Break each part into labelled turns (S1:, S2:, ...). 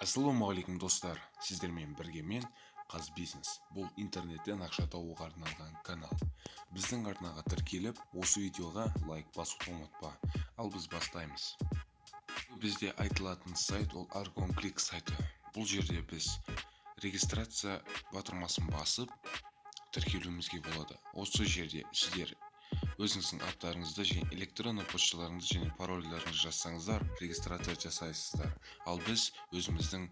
S1: Ассалаумағалейкум, достар! Сіздермен бірге мен, Қазбизнес. Бұл интернеттен ақша табуға арналған канал. Біздің арнаға тіркеліп, осы видеоға лайк басуды ұмытпа. Ал біз бастаймыз. Бізде айтылатын сайт ол Argon Click сайты. Бұл жерде біз регистрация батырмасын басып, тіркелуімізге болады. Осы жерде сіздер өзіңіздің аттарыңызды және электронды почталарыңызды және парольдеріңізді жазсаңыздар, регистрация жасайсыздар. Ал біз өзіміздің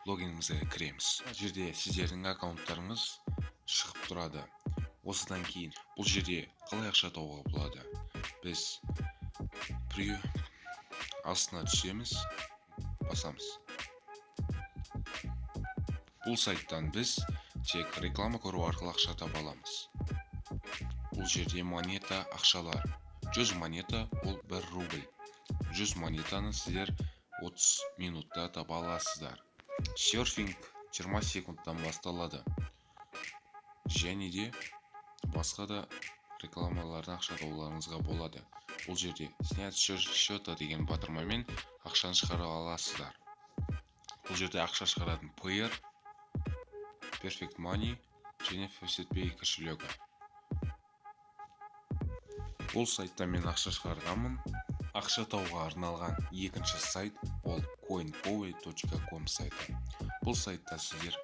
S1: логинімізге кіреміз. Бұл жерде сіздердің аккаунттарыңыз шығып тұрады. Осыдан кейін бұл жерде қалай ақша табуға болады? Біз при астына түсеміз, басамыз. Бұл сайттан біз тек реклама көру арқылы ақша таба аламыз. Бұл жерде монета ақшалар. 100 монета ол 1 рубль. 100 монетаны сіздер 30 минутта таба аласыздар. Серфинг 20 секундтан басталады. Және де басқа да рекламалардан ақша табуларыңызға болады. Бұл жерде «снять счета» деген батырмамен ақшаны шығара аласыздар. Бұл жерде ақша шығаратын Payeer, Perfect Money және FaucetPay кошелегі. Бұл сайтта мен ақша шығарғанмын. Ақша табуға арналған екінші сайт ол coinpowe.com сайты. Бұл сайтта сіздер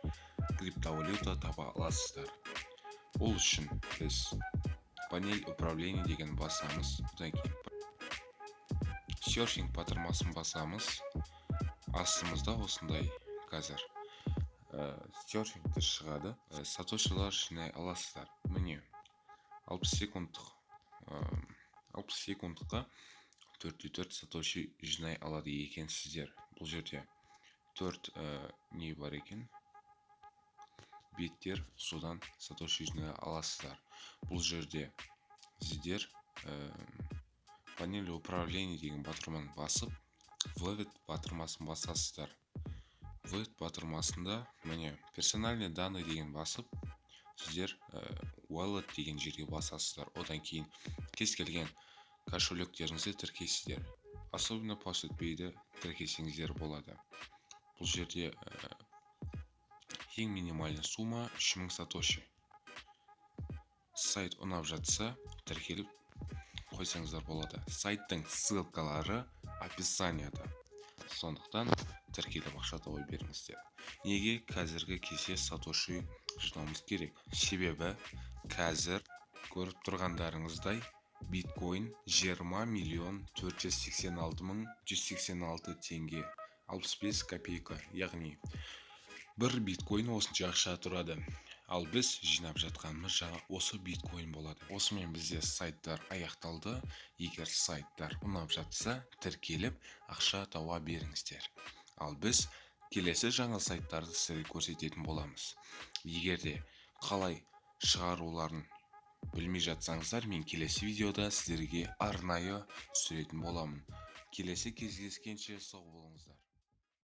S1: криптовалюта таба аласыздар. Ол үшін біз «панель управления» деген басамыз. Одан кейін серфинг батырмасын басамыз. Астымызда осындай қазір серфингті шығады. Сатошилар жинай аласыздар. Міне, 60 секундтық, 60 секундқа 4,4 сатоши жинай алады екенсіздер. Бұл жерде төрт не бар екен, беттер, содан сатоши жинай аласыздар. Бұл жерде сіздер «панель управления» деген батырманы басып, «вывод» батырмасын басасыздар. «Вывод» батырмасында, міне, «персональные данные» деген басып, сіздер «wallet» деген жерге басасыздар. Одан кейін кез келген кошелектеріңізді тіркейсіздер, особенно FaucetPay тіркесеңіздер болады. Бұл жерде ең минимальный сумма 3000 сатоши. Сайт ұнап жатса, тіркеліп қойсаңыздар болады. Сайттың ссылкалары описанияда, сондықтан тіркеліп, ақша таба беріңіздер. Неге қазіргі кезде сатоши жинауымыз керек? Себебі қазір көріп тұрғандарыңыздай, биткоин 20 миллион 486 мың 186 теңге 65 копейка, яғни бір биткоин осынша ақша тұрады. Ал біз жинап жатқанымыз жаңа осы биткоин болады. Осымен бізде сайттар аяқталды. Егер сайттар ұнап жатса, тіркеліп, ақша таба беріңіздер. Ал біз келесі жаңа сайттарды сіздерге көрсететін боламыз. Егер де қалай шығаруларын білмей жатсаңыздар, мен келесі видеода сіздерге арнайы түсіретін боламын. Келесі кездескенше сау болыңыздар!